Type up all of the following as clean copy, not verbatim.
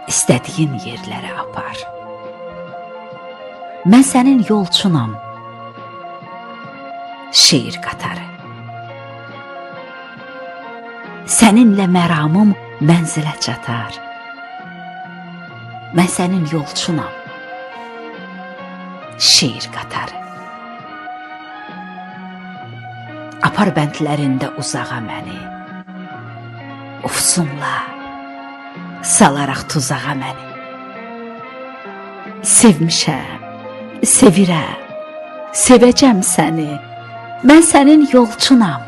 İstədiyin yerlərə apar. Mən sənin yolçunam. Şeir qatarı. Səninlə məramım mənzilə çatar. Mən sənin yolçunam. Şeir qatarı. Apar bəndlərində uzağa məni. Ufsunla salaraq tuzağa məni. Sevmişəm, sevirəm, sevəcəm səni. Mən sənin yolçunam.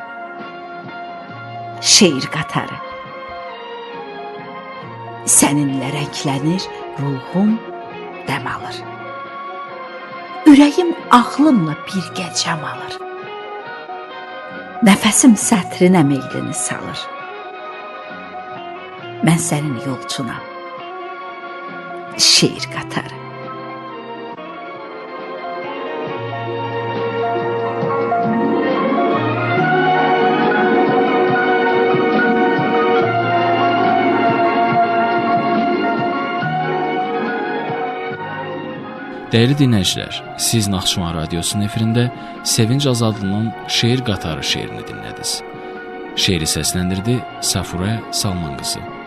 Şeir qatarı. Səninlə rənglənir ruhum, dəm alır. Ürəyim ağlımla birgə cəm alır. Nəfəsim sətrinə meylini salır. Mən sənin yolçunam. Şeir qatarı. Dəyərli dinləyicilər, siz Naxçıvan Radiosunun efirində Sevinc Azadlının Şeir Qatarı şeirini dinlədiniz. Şeiri səsləndirdi Safurə Salman qızı.